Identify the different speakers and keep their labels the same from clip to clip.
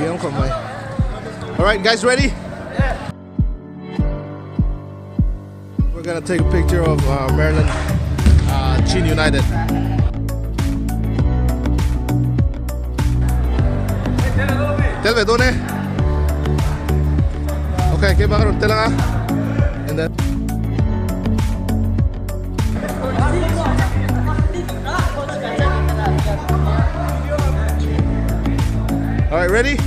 Speaker 1: Thiam khawp mai. Alright guys ready? We're gonna take a picture of uh, Maryland uh, Chin United. Tel ve dawn e. Okay, keimah ka rawn tel anga. And then All right, ready?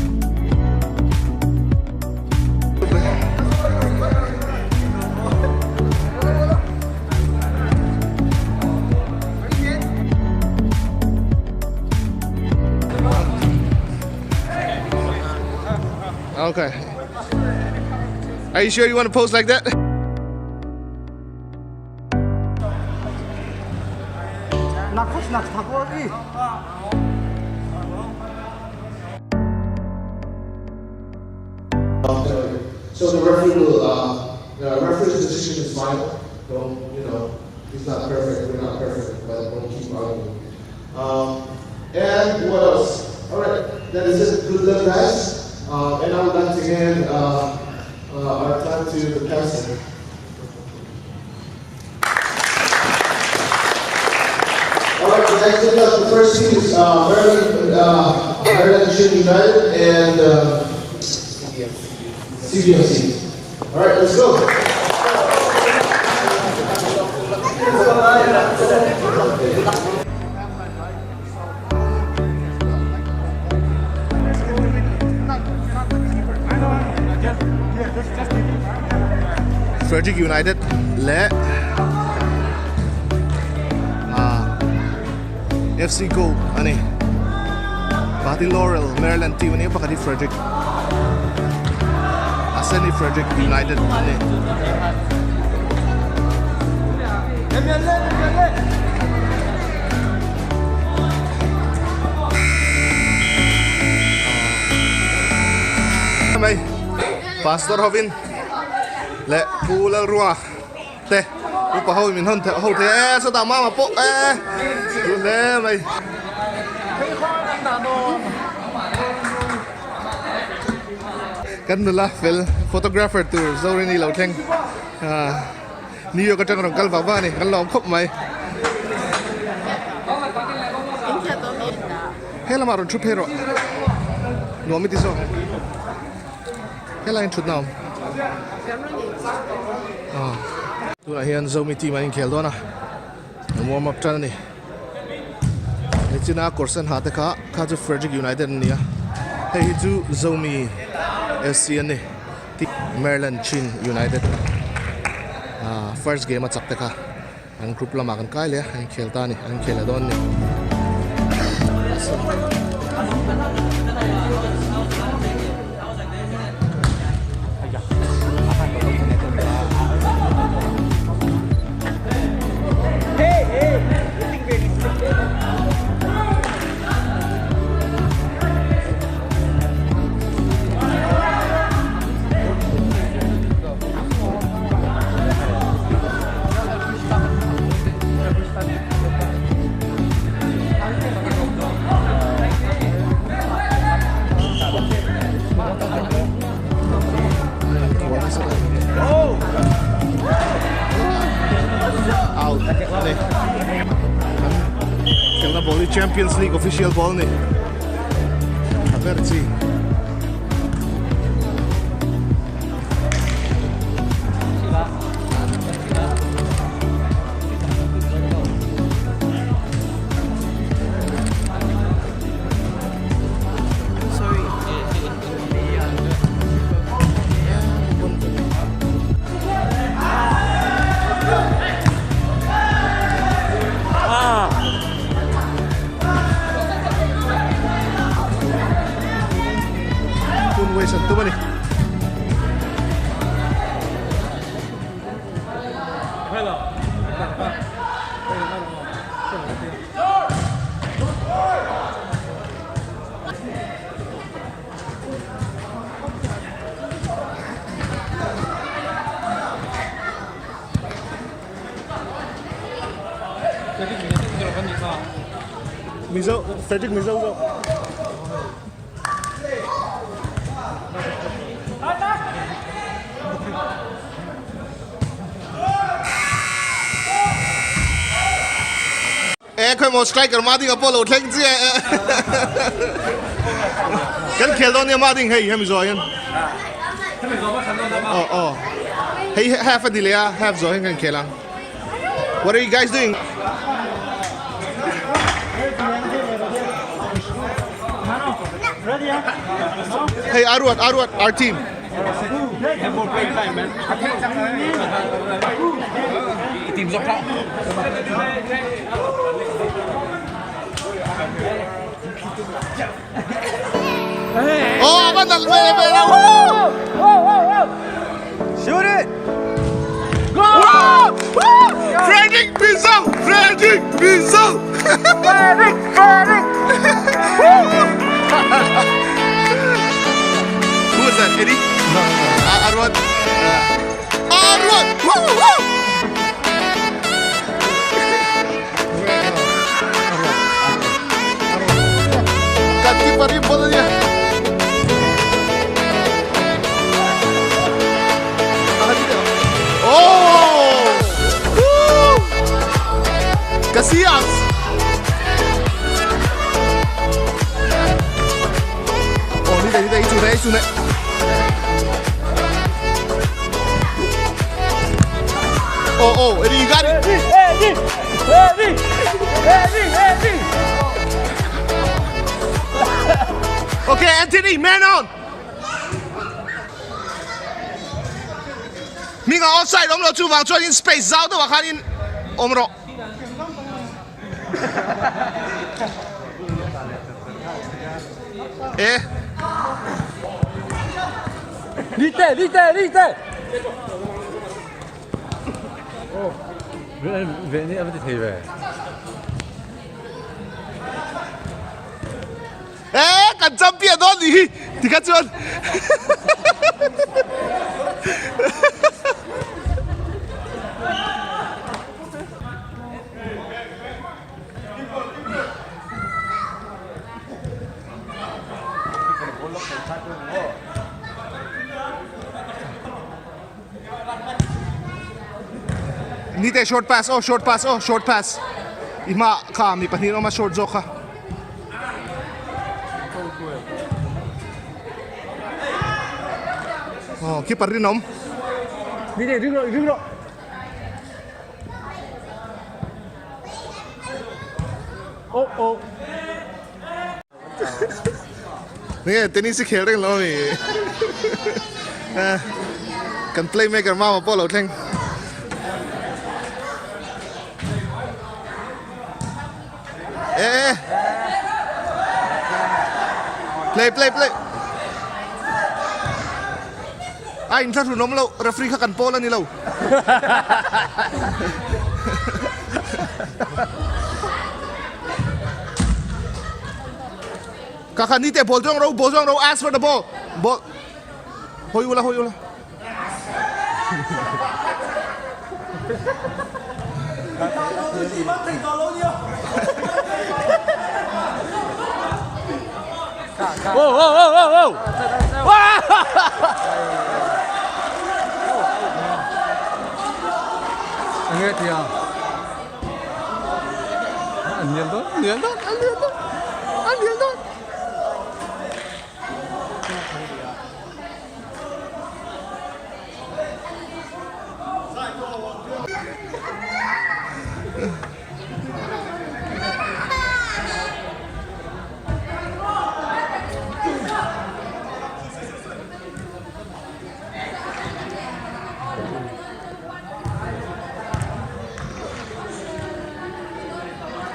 Speaker 1: Okay. Are you sure you want to post like that? So the referee will, uh, the referee's decision is final. Don't, you know, he's not perfect, we're not perfect, but don't keep arguing. Um, and what else? All right, that is it. Good luck, guys. Um, and I would like to hand uh, uh, our time to the pastor. All right, guys, good luck. The first team is uh, Maryland, uh, Maryland Chin United and uh, CBMC. All right, let's go. Frederick United leh ah FC Gold a ni. Pakhat hi Laurel Maryland team a ni a pakhat hi Frederick a sen hi Frederick United a ni. Mai Pastor hovin leh Pu Lalrua te upa ho min hawn ho thei e sawtah mama pawh e chu hle mai. Kan nula fel photographer tur Zorini lo thleng New York atang rawn kal vang vang a ni kan lawm khawp mai. He lamah rawn thu phei rawh nuam i ti zawk helaiin thutna a awm ah tunah hian Zomi team an inkhel dawn a an warm up tan a ni nichina kawr sen ha te kha kha chu Frederick United an ni a hei hi chu Zomi FC an ni Maryland Chin United ah first game a chak te kha. An group lamah kan kai leh a, an inkhel ta a ni, an inkhel leh dawn a ni. Out a ni. Khelna ball hi Champions League official ball a ni. A ber chi. Hun waste an tum a ni. Mizo, Frederick Mizo zawk. E khawi maw striker ma ding a pawh lo thleng chiah e. Kan khel dawn nia ma ding hei hemi zawh hian. Aw aw. Hei half a ni leh a half zawh hian kan khel ang. What are you guys doing? Hey Aruat Aruat our team. Oh, a va nalh ve ve lo.
Speaker 2: Shoot it!
Speaker 1: Frederick Mizo! Frederick Mizo!
Speaker 2: Frederick! Frederick!
Speaker 1: Who was that? Eddie? No, no, no. Arwan? Arwan! Woo, woo! Kan keeper hi ball a nia. Oh! Woo! Casillas! Oh, đi đây, đi đây, chú này, chú này. Oh, oh, Eddie, you got it.
Speaker 2: Eddie! Eddie! Eddie! Eddie! Eddie!
Speaker 1: Okay, Anthony, man on. Minga offside awm lo chu vang chuan in space zau deuh ah khan in awm rawh. E.
Speaker 2: Lite! Lite! Lite! Ve ni a va ti thei ve.
Speaker 1: E kan champion dawn nih hi tikha chuan. Nite short pass aw short pass aw short pass i hma kha mi pahnih an awm a short zawk kha. Aw keeper rinawm.
Speaker 2: Nite ring rawh ring rawh. Oh oh.
Speaker 1: Nge tennis hi khel reng lo ami kan playmaker mama pawh lo thleng e e play play play a inthlahrun awm lo referee kha kan pawl a ni lo. Ka kha nite ball zawng ro ball zawng ro ask for the ball ball hoi ula hoi ula
Speaker 2: Oh oh oh oh oh Wah! Nghe kìa An lian dawn, an lian dawn, an lian dawn, an lian dawn.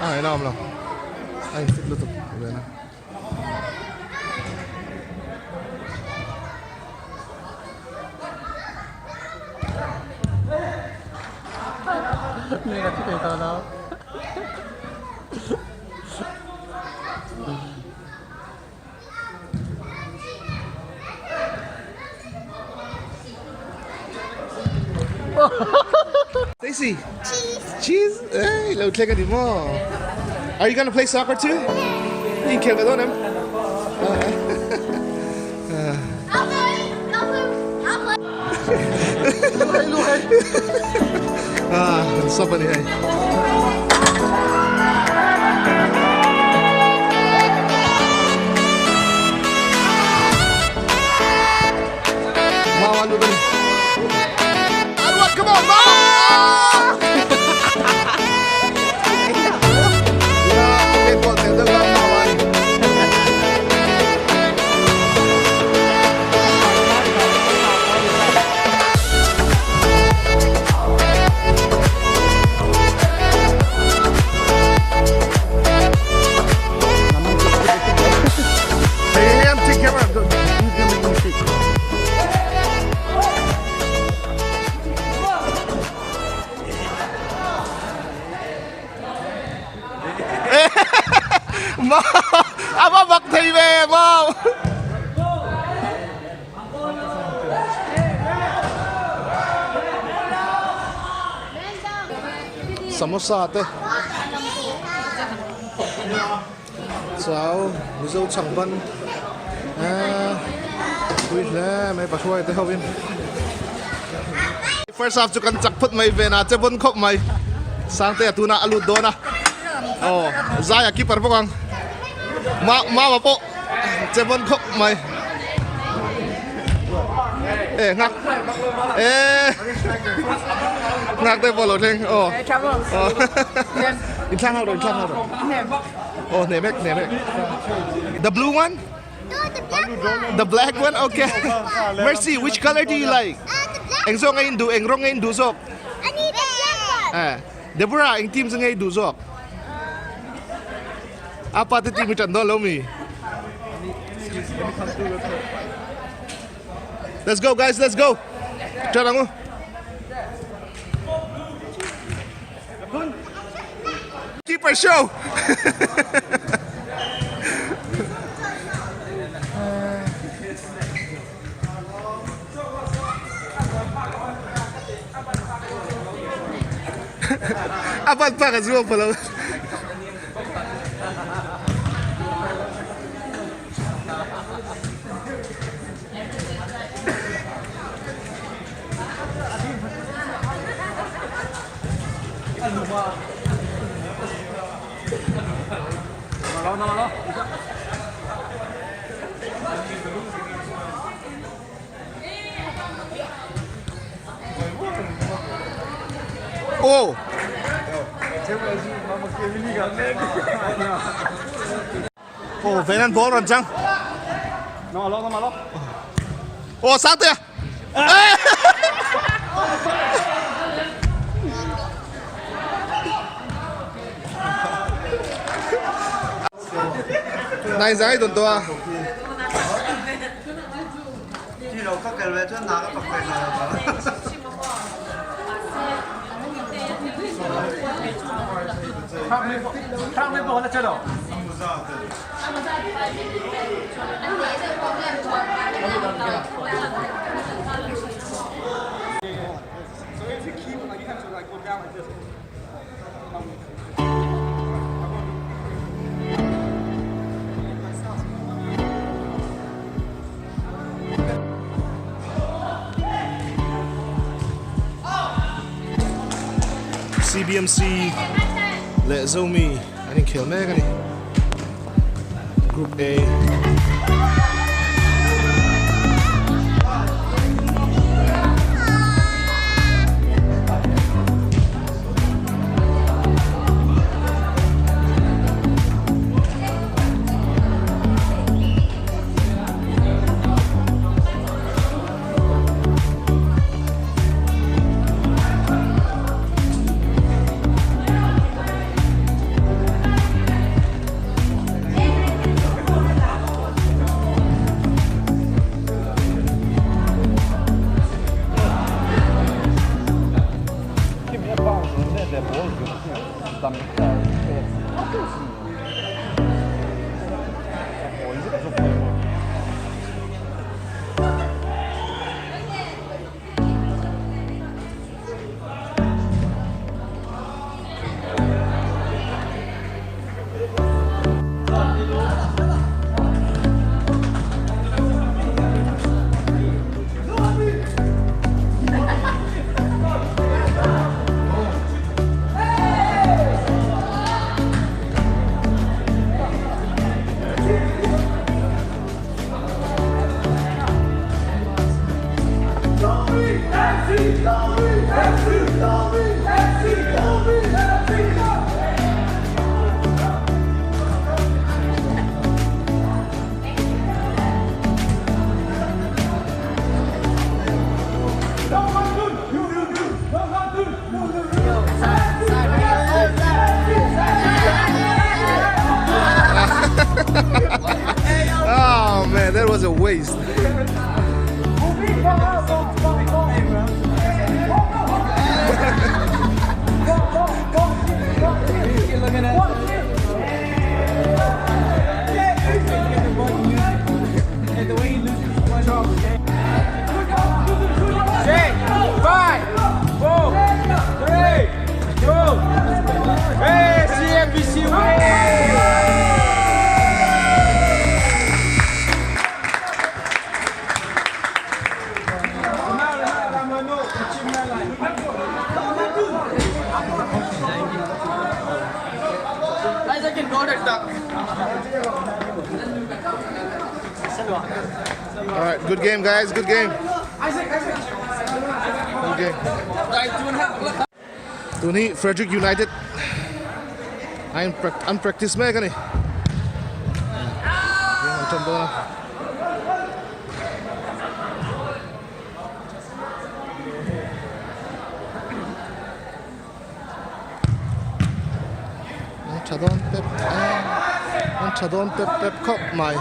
Speaker 1: A ngaihna awm lo a in fit lutuk ve na. Stacy. Cheese. Cheese. Hey, lo thleng a ni maw? Are you gonna play soccer too? Inkhel ve dawn em? Ah, kan sub a ni hei. Mama lut a ni. Arwat, come on, mama! A va bak thei ve maw. Samosa te chau Mizo chhang ban eee pui hle mai Pathuai te ho in first half chu kan chak phawt mai ve na che vawn khawp mai Sangtea tuna a lut dawn a aw Zaia keeper bawk ang ma mama pawh che vawn khawp mai e nghak e nghak te pawh lo thleng aw in thlang hau rawh in thlang hau rawh aw hne mek hne mek the blue one The black one okay Mercy which color do you like eng zawk nge in duh eng rawng nge in duh zawk eh Deborah eng team chu nge i duh zawk A pa te team i tan dawn lo mi Let's go guys let's go Tan ang u Keeper show A ban phak a zuam pha lo. Oh! Oh, về ăn ball rồi chăng? Oh, sáng tia. Nai zai don to a. CBMC leh Zomi an inkhel mek a ni Group A. a waste. Alright, good game guys, good game. Good game. Tuni Frederick United an an practice mek a ni. Game an tan dawn a. An tha dawn pep an tha dawn pep pep khawp mai.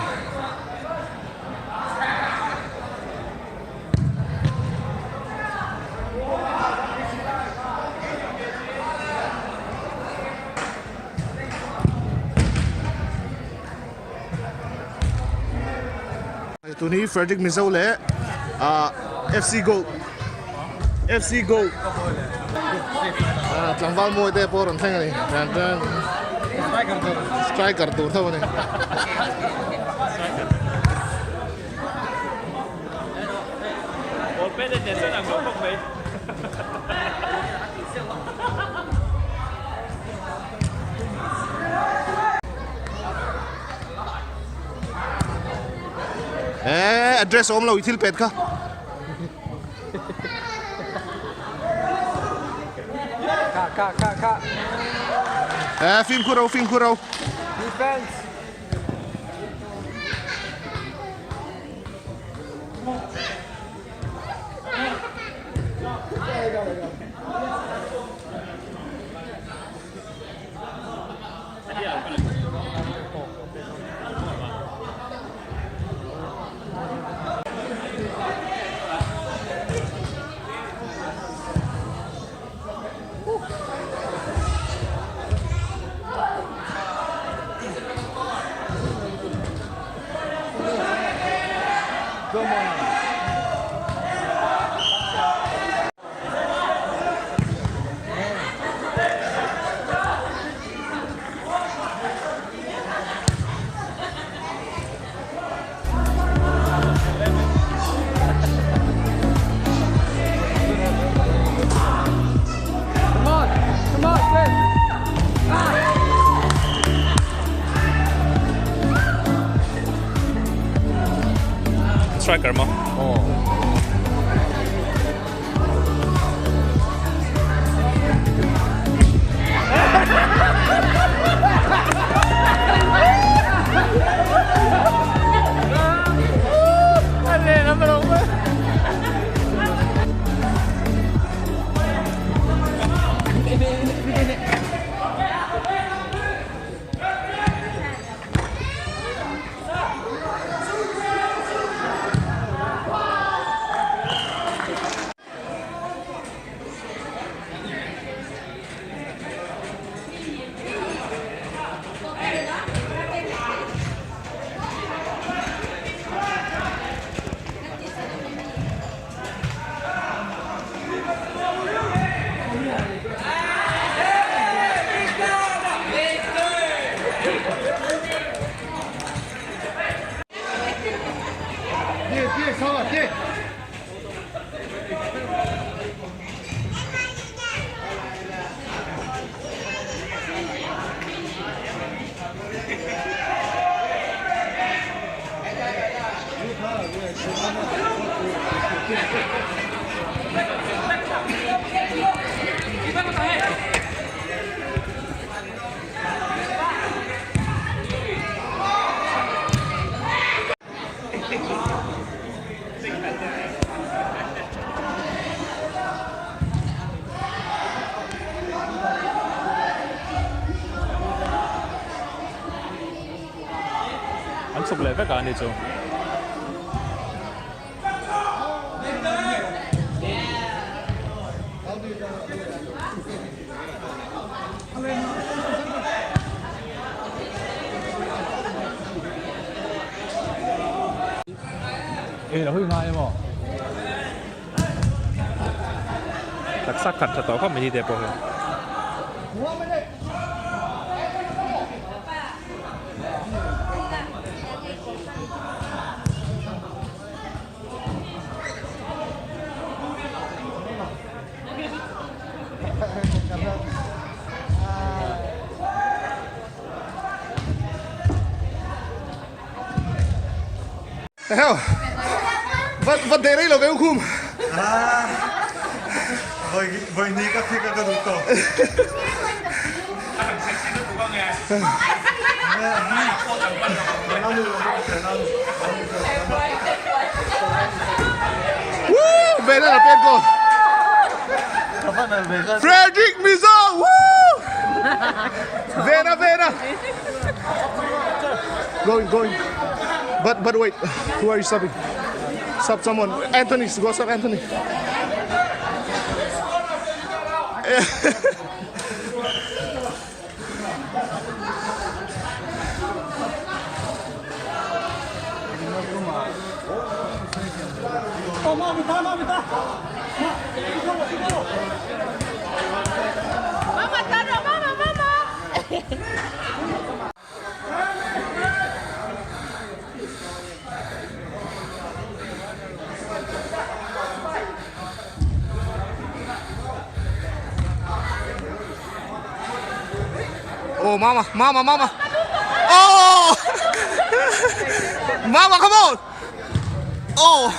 Speaker 1: Tun hi Frederick Mizo leh ah FC Gold FC Gold ah tlangval mawi te pawh a rawn thleng a ni tan tan striker tur tho a ni. Eh, address awm lo i thil pet kha.
Speaker 2: Kha kha kha kha.
Speaker 1: Eh, fimkhur ro, fimkhur ro.
Speaker 2: Defense.
Speaker 3: Striker maw? An chhuk leh vek a ni chu. Taksa khat tha tawh khawp mai hi te pawh hi.
Speaker 1: Heo. Va va de rei lo ve khum.
Speaker 4: Voi voi ni ka thik ka duh tawh.
Speaker 1: Woo! Vena na pet goal. Frederick Mizo! Woo! Vena Vena. Going going. But but wait, who are you subbing? Sub someone. Anthony, go sub Anthony. Oh, mama, mama, mama. Oh! Mama, come on! Oh!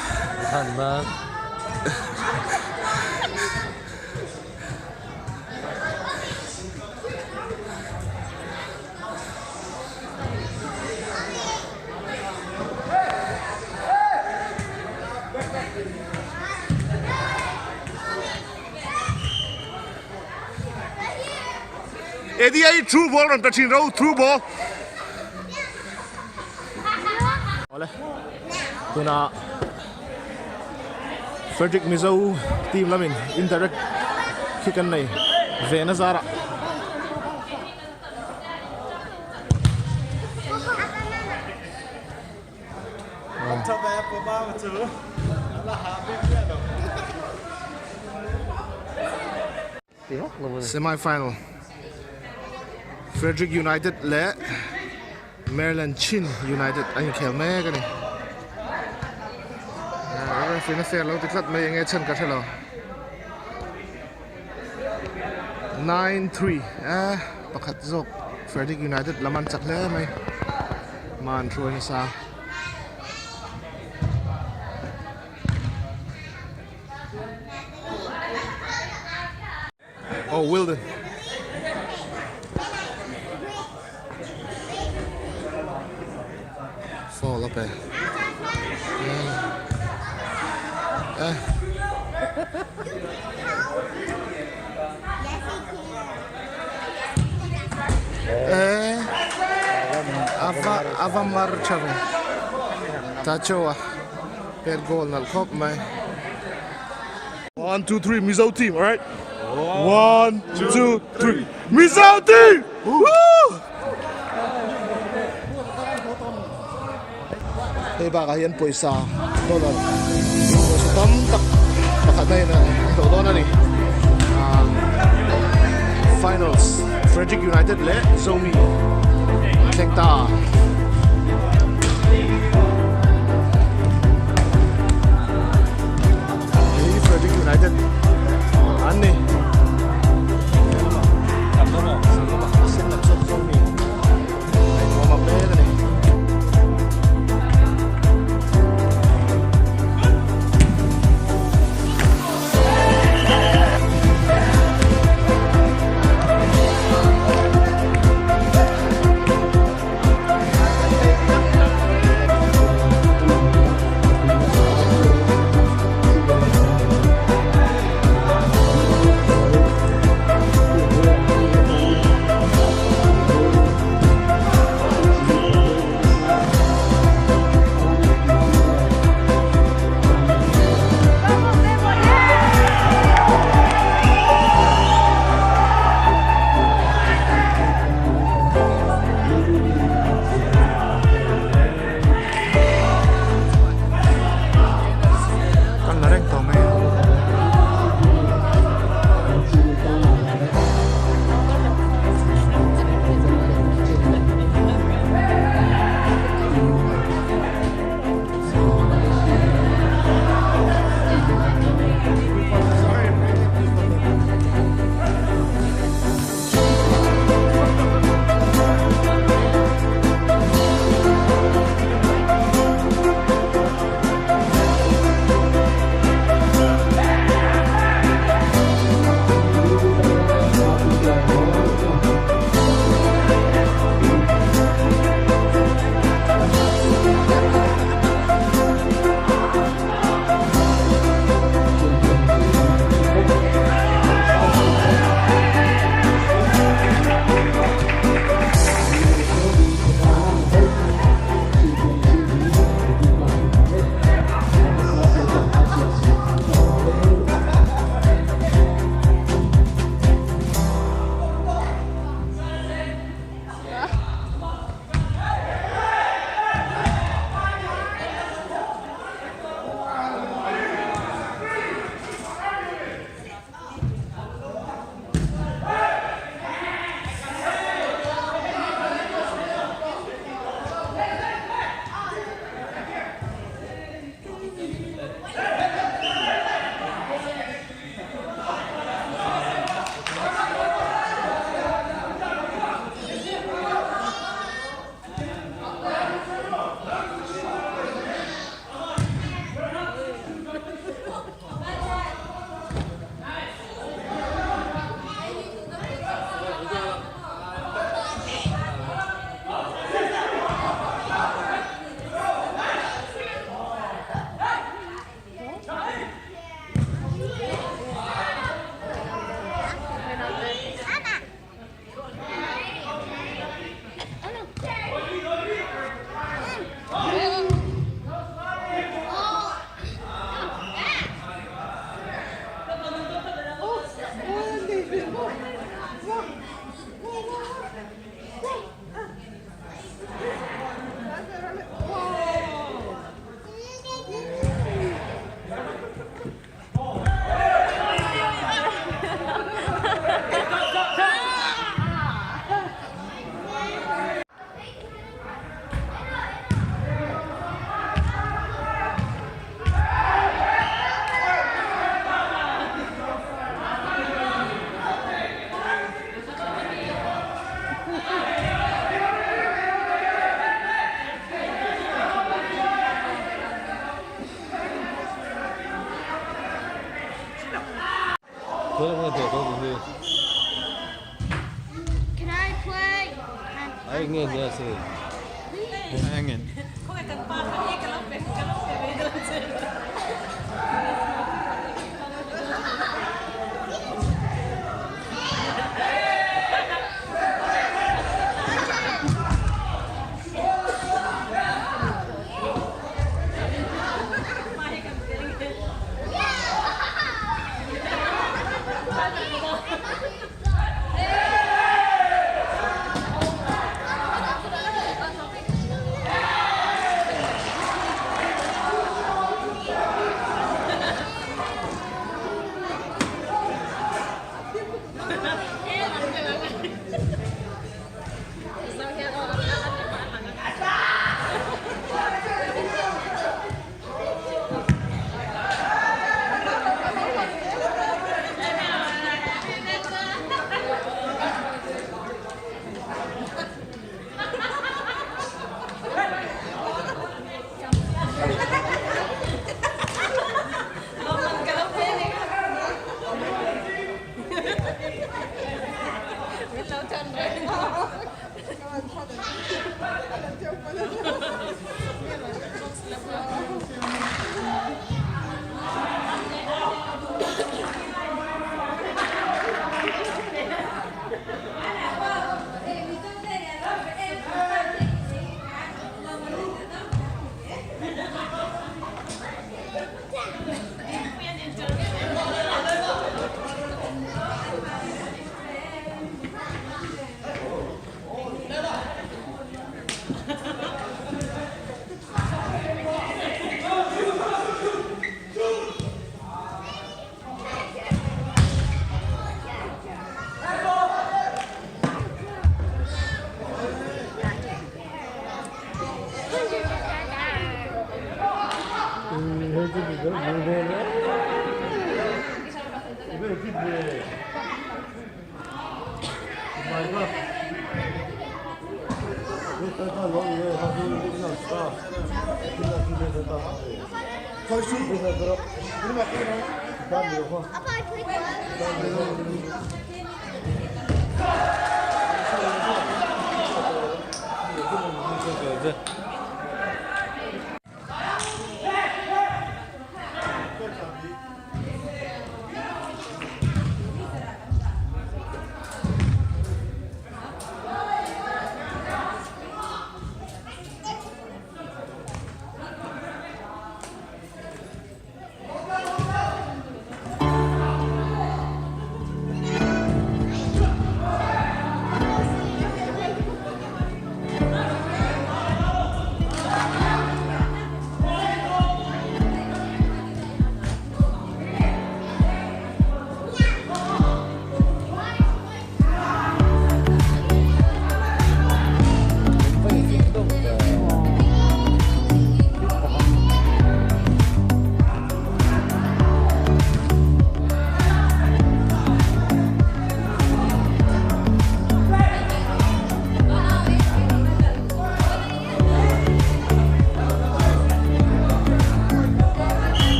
Speaker 1: Eddie ai through ball rawn pe thin ro through ball. Awle. Tuna Frederick Mizo team lamin indirect kick an nei ve na zarah. Semi final Frederick United leh Maryland Chin United an inkhel mek a ni. Referee na fair lo ti tlat mai enge chhan ka hre lo. 9-3 eh pakhat zawk Frederick United lam an chak hle mai man hruai nasa. Oh, Wilden. Fall up eh. Eh. Eh. Ava ava mar chave. Tachoa. Pet goal nalh khawp mai. One two three Mizo team alright. One two three Mizo team. Woo! Hei bakah hian pawisa dollar pawisa tam tak pakhat na in a hlawh dawn a ni. Finals Frederick United leh Zomi thleng ta. Hei Frederick United an ni. A sen lam zawk Zomi a inwarm up mek a ni.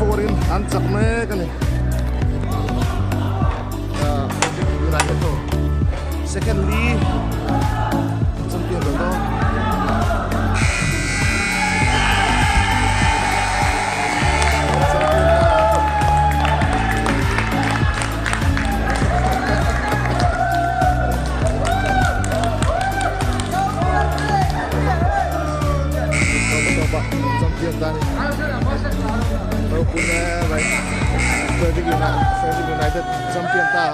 Speaker 1: 4 in an chak mek a ni. United ho secondly champion lo dawn. Champion ta ni. Ropui hle mai. Frederick United, Frederick United champion ta.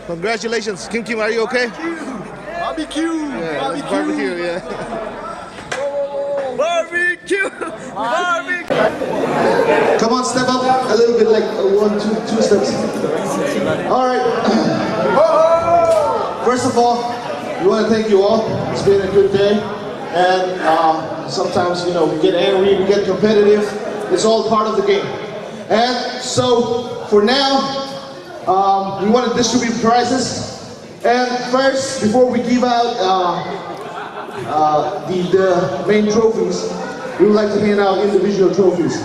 Speaker 1: Congratulations, Kim Kim, are you okay?
Speaker 4: Barbecue!
Speaker 1: Yeah,
Speaker 4: barbecue!
Speaker 1: barbecue, yeah.
Speaker 4: Barbecue! Barbecue!
Speaker 1: Come on, step up a little bit, like one, two, two steps. All right. First of all, we want to thank you all. It's been a good day. And sometimes, you know, we get angry, we get competitive. It's all part of the game. And so, for now, we want to distribute prizes. And first, before we give out the main trophies, we would like to hand out individual trophies.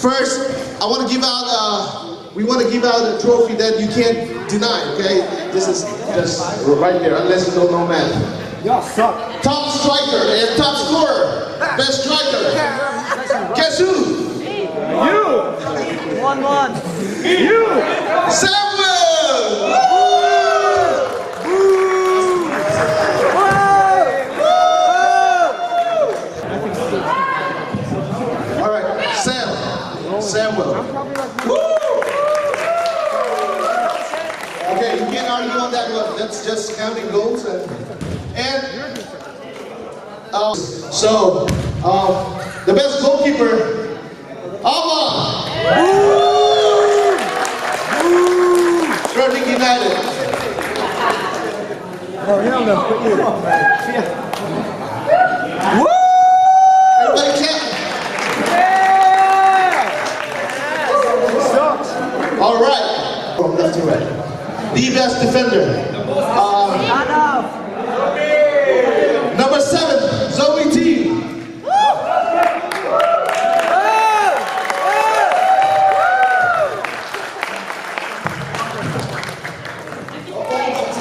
Speaker 1: First, I want to give out, we want to give out a trophy that you can't deny, okay? This is just right there, unless you don't know math.
Speaker 4: Y'all suck.
Speaker 1: Top striker and top scorer, best striker. Guess who?
Speaker 4: You!
Speaker 5: 1-1.
Speaker 4: You!
Speaker 1: Samuel! All right, Sam. Samuel. Woo! Okay, you can't argue on that one. That's just counting goals and so the best goalkeeper, Alma. Frederick United.
Speaker 4: Oh, hell no.
Speaker 1: Everybody clap.
Speaker 4: Sucks.
Speaker 1: All right, from left to right. The best defender. Number 7, Zoe T.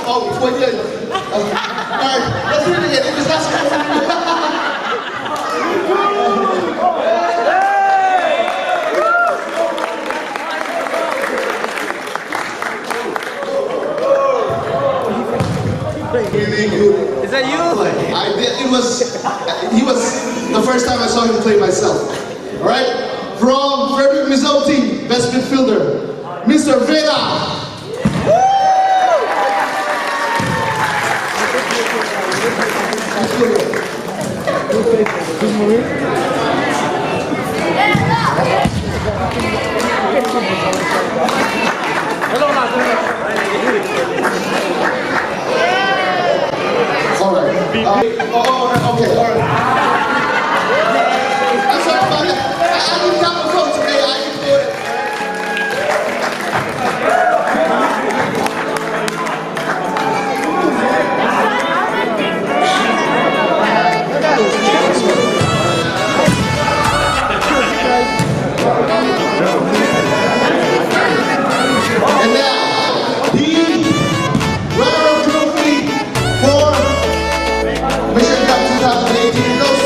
Speaker 1: Oh, wait, yeah. All right, let's do it again. It was not supposed to be. Really good.
Speaker 5: Is that you?
Speaker 1: I did. It was. He was the first time I saw him play myself. All right. From Frederick Mizo team, best midfielder, Mr. Vela. All right. Oh, okay. All right. I'm sorry about that. I didn't count the votes, okay? I can do it. And now, the runner-up trophy for Mission Cup 2018 goes to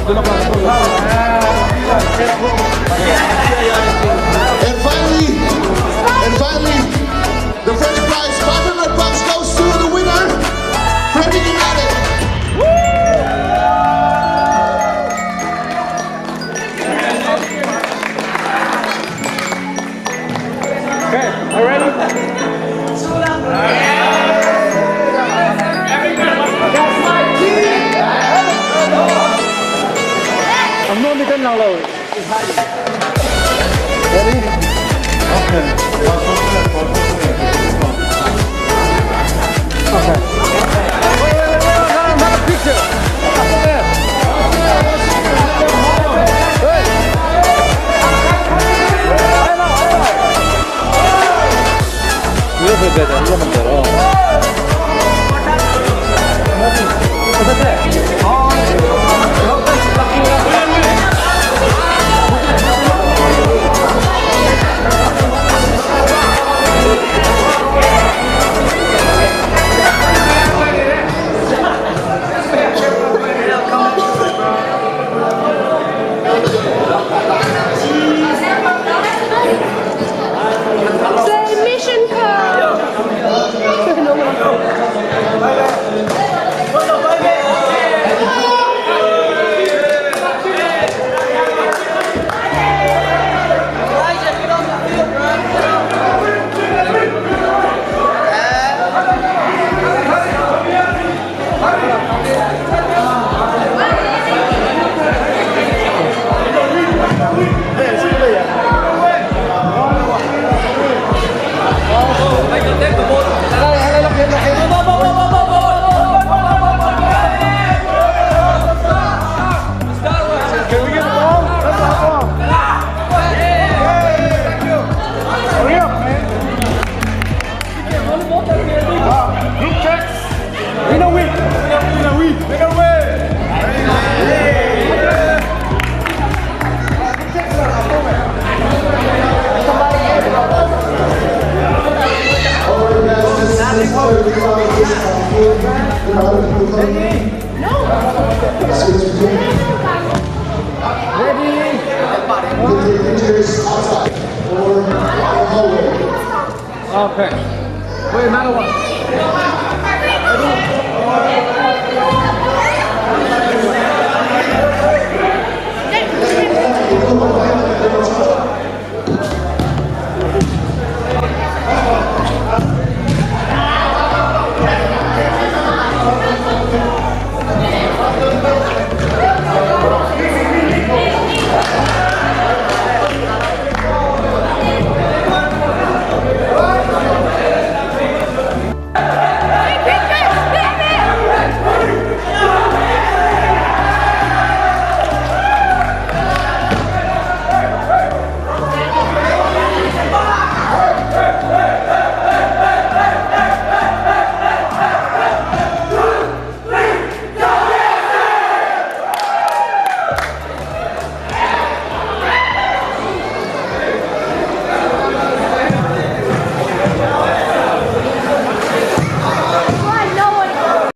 Speaker 1: And finally, and finally, the first prize, 500 bucks goes to the winner, Freddie United.
Speaker 4: Okay, are you ready? I'm not the gun now. Ready? Okay. Okay. Wait, wait, wait, wait, wait, not a picture. Hey.
Speaker 5: Say mission code.
Speaker 4: Can we get the ball? Let's have ball. Hurry up, man. Group checks. We know we. We know we. We know we.
Speaker 1: All right, guys, this is the Ready? We can take pictures outside or in the hallway.
Speaker 4: Okay. Wait, another one.